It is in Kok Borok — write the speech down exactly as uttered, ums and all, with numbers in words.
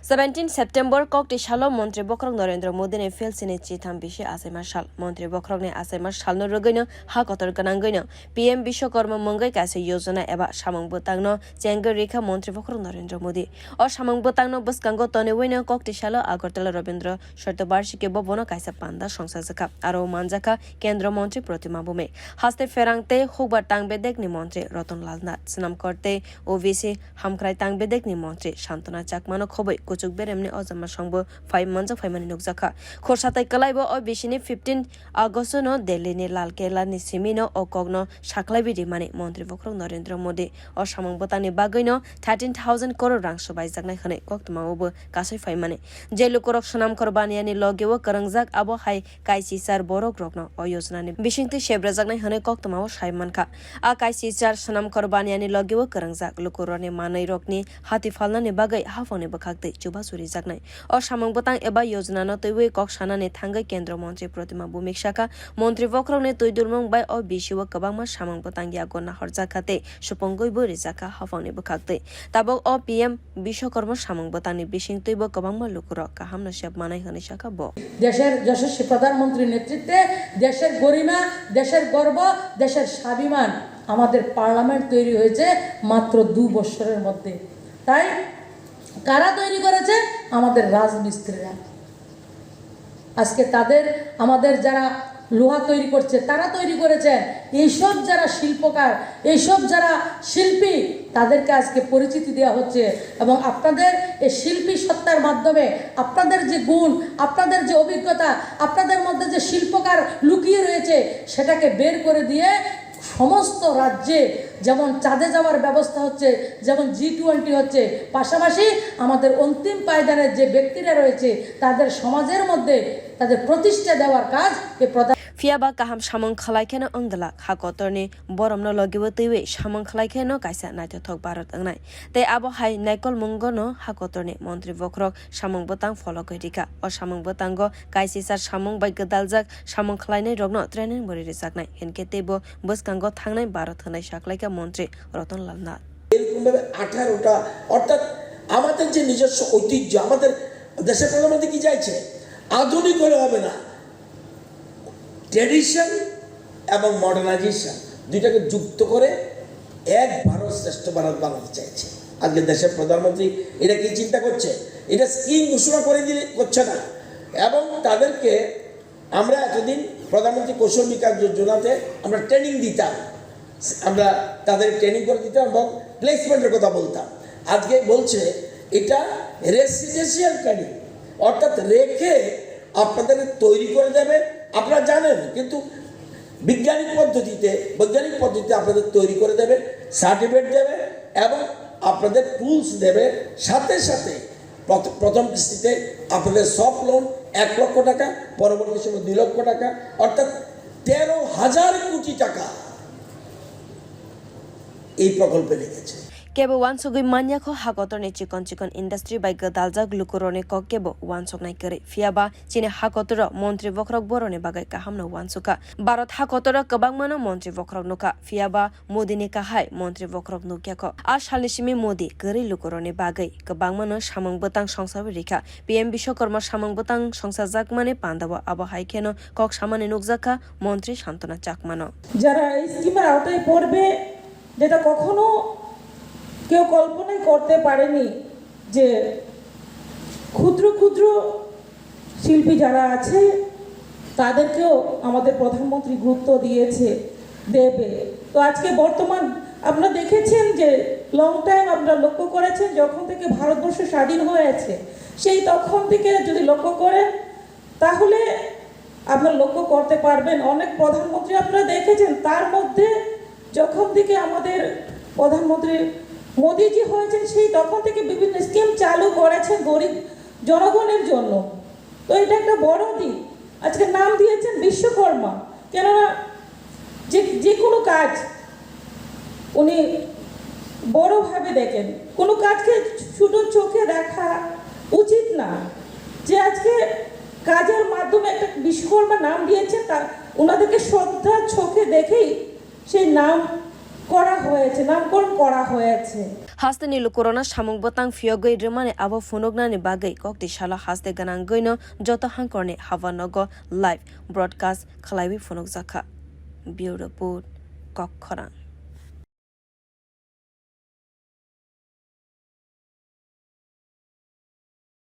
Seventeen September, Kokti salo Montri Bokhorok Narendra Modi ni phelsini chitham bisi achaima sal. Montri Bokhorok ni achaima salno rwgwino ha kotor gwnangwino P M Bishwakarma mungwi kaisa yojana eba samung bwtangno chengwi rikha Montri Bokhorok Narendra Modi. O samung bwtangno bwskango tonwiwino Kokti salo Agartala Rabindra Shatabarshiki Bhavan o kaisa panda songchajakha. Aro manjakha Kendra Montri Pratima Bhumik. Haste pherang tei hukbar tang bedekni Montri Ratan Lal Nath, Swnamkar tei O B C Hamkrai tang bedekni montri Santana Chakmano khobwi kuchuk beremni ojama songbo phai manjak phaimani nukjakha. Khorsa tai kwlaibo o bisini fifteen August no Delhi ni Lal Kela ni simino o kokno saklaiwi rimani Montri Bokhorok Narendra Modi. O samung bwtangni bagwino thirteen thousand crore rang swbaijaknai hwnwi koktwmao bo kasui phaimani. Je lukurok Swnamkar Baniyani logeo kwrwngjak abo hai kaisisar borok rokno o yojana ni bisingtwi sebrajaknai hwnwi koktwmao sai mankha. A kaisisar Swnamkar Baniyani logeo kwrwngjak lukurokni manwi rokni hati phalnani bagwi haphangni bwkhaktwi chubachu rijaknai. O samung bwtang eba yojana no twiwi kok sanani thangwi Kendra Montri Pratima Bhumik sakha, Montri bokhorokni twidulmung bai o bisio kwbangma samung bwtang yago nahorjakha tei supungwibo rijakha haphangni bwkhaktwi. Tabuk o P M Bishwakarma samung bwtangni bisingtwibo kwbangma lukurok kahamno sep manai hwnwi sakha bo. দেশের যশস্বী প্রধানমন্ত্রীর নেতৃত্বে দেশের গরিমা, দেশের গর্ব, দেশের স্বাভিমান, আমাদের পার্লামেন্ট তৈরি হয়েছে মাত্র দু বৎসরের মধ্যে। তাই কারা তৈরি করেছে? আমাদের রাজমিস্ত্রিরা। আজকে তাদের, আমাদের যারা লোহা তৈরি করছে, তারা তৈরি করেছেন। এইসব যারা শিল্পকার, এইসব যারা শিল্পী, তাদেরকে আজকে পরিচিতি দেওয়া হচ্ছে। এবং আপনাদের এই শিল্পী সত্তার মাধ্যমে আপনাদের যে গুণ, আপনাদের যে অভিজ্ঞতা, আপনাদের মধ্যে যে শিল্পকার লুকিয়ে রয়েছে, সেটাকে বের করে দিয়ে সমস্ত রাজ্যে যেমন চাঁদে যাওয়ার ব্যবস্থা হচ্ছে, যেমন জি টোয়েন্টি হচ্ছে, পাশাপাশি আমাদের অন্তিম পায়দানের যে ব্যক্তিরা রয়েছে, তাদের সমাজের মধ্যে তাদের প্রতিষ্ঠা দেওয়ার কাজ এ প্রধান। Phiya ba kaham samung khlai kheno wng glak, ha kotorni boromno logibo twiwi samung khlai kheno kaisa naithothok Bharat wngnai. Tei abo hai naikolmungono ha kotorni montri bokhorok samung bwtang phologwi rikha. O samung bwtango kaisisar samung bai gwdaljak samung khlainairokno training bo ri rijaknai, hinkhe teibo bwskango thangnai Bharat hwnwi saklaikha montri Ratan Lal Nath. এরকমভাবে আঠারোটা, অর্থাৎ আমাদের যে নিজস্ব ঐতিহ্য, আমাদের দেশের প্রধানমন্ত্রী কি চাইছে? আধুনিক হলে হবে না, ট্র্যাডিশন এবং মডার্নাইজেশন দুইটাকে যুক্ত করে এক ভারত শ্রেষ্ঠ ভারত বানাতে চাইছে। আজকে দেশের প্রধানমন্ত্রী এটা কি চিন্তা করছে? এটা স্কিম ঘোষণা করে দিলে করছে না, এবং তাদেরকে আমরা এতদিন প্রধানমন্ত্রী কৌশল বিকাশ যোজনাতে আমরা ট্রেনিং দিতাম, আমরা তাদের ট্রেনিং করে দিতাম এবং প্লেসমেন্টের কথা বলতাম। আজকে বলছে এটা রেসিডেন্সিয়াল ট্রেনিং, অর্থাৎ রেখে আপনাদের তৈরি করে দেবে। আপনারা জানেন, কিন্তু বিজ্ঞানিক পদ্ধতিতে, বৈজ্ঞানিক পদ্ধতিতে আপনাদের তৈরি করে দেবে, সার্টিফিকেট দেবে এবং আপনাদের টুলস দেবে। সাথে সাথে প্রথ- প্রথম কিস্তিতে আপনাদের সফট লোন এক লক্ষ টাকা, পরবর্তী সময় দুই লক্ষ টাকা, অর্থাৎ তেরো হাজার কোটি টাকা এই প্রকল্পে রেখেছে। Kebo wansugwi manya kho, ha kotorni chikon chikon industry bai gwdaljak lukurokni kok kebo wansuknai kwrwi. Phiya ba chini ha kotoro montri bokhorok borokni bagwi kahamno wansukha. Bharat ha kotoro kwbangmano montri bokhorok nukha, phiya ba Modi ni kahai montri bokhorok nukya kho. A salni simi Modi kwrwi lukurokni bagwi kwbangmano samung bwtang songsawi rikha. P M Bishwakarma samung bwtang songsajakmani pandao abo hai kheno kok samani nukjakha montri Santana Chakmano. যারা এই স্কিমের আওতায় পড়বে, যেটা কখনো কেউ কল্পনাই করতে পারেনি যে ক্ষুদ্র ক্ষুদ্র শিল্পী যারা আছে, তাদেরকেও আমাদের প্রধানমন্ত্রী গুরুত্ব দিয়েছে, দেবে। তো আজকে বর্তমান আপনারা দেখেছেন যে লং টাইম আপনারা লক্ষ্য করেছেন, যখন থেকে ভারতবর্ষ স্বাধীন হয়েছে, সেই তখন থেকে যদি লক্ষ্য করেন, তাহলে আপনারা লক্ষ্য করতে পারবেন, অনেক প্রধানমন্ত্রী আপনারা দেখেছেন, তার মধ্যে যখন থেকে আমাদের প্রধানমন্ত্রী মোদিজি হয়েছেন, সেই তখন থেকে বিভিন্ন স্কিম চালু করেছেন গরিব জনগণের জন্য। তো এটা একটা বড় দিক। আজকে নাম দিয়েছেন বিশ্বকর্মা, কেননা যে যে কোনো কাজ উনি বড়ভাবে দেখেন, কোনো কাজকে ছোট চোখে দেখা উচিত না। যে আজকে কাজের মাধ্যমে একটা বিশ্বকর্মা নাম দিয়েছে, তা ওনাদেরকে শ্রদ্ধার চোখে দেখেই সেই নাম করা হয়েছে, নামকরণ করা হয়েছে। Hasteni lukurokno samung bwtang phiyogwi rwmani abo phunuknani bagwi kokti salo haste gwnangwino joto hangkorni habanogo live broadcast khlaiwi phunukjakha. Bureau Report, Kokkhorang.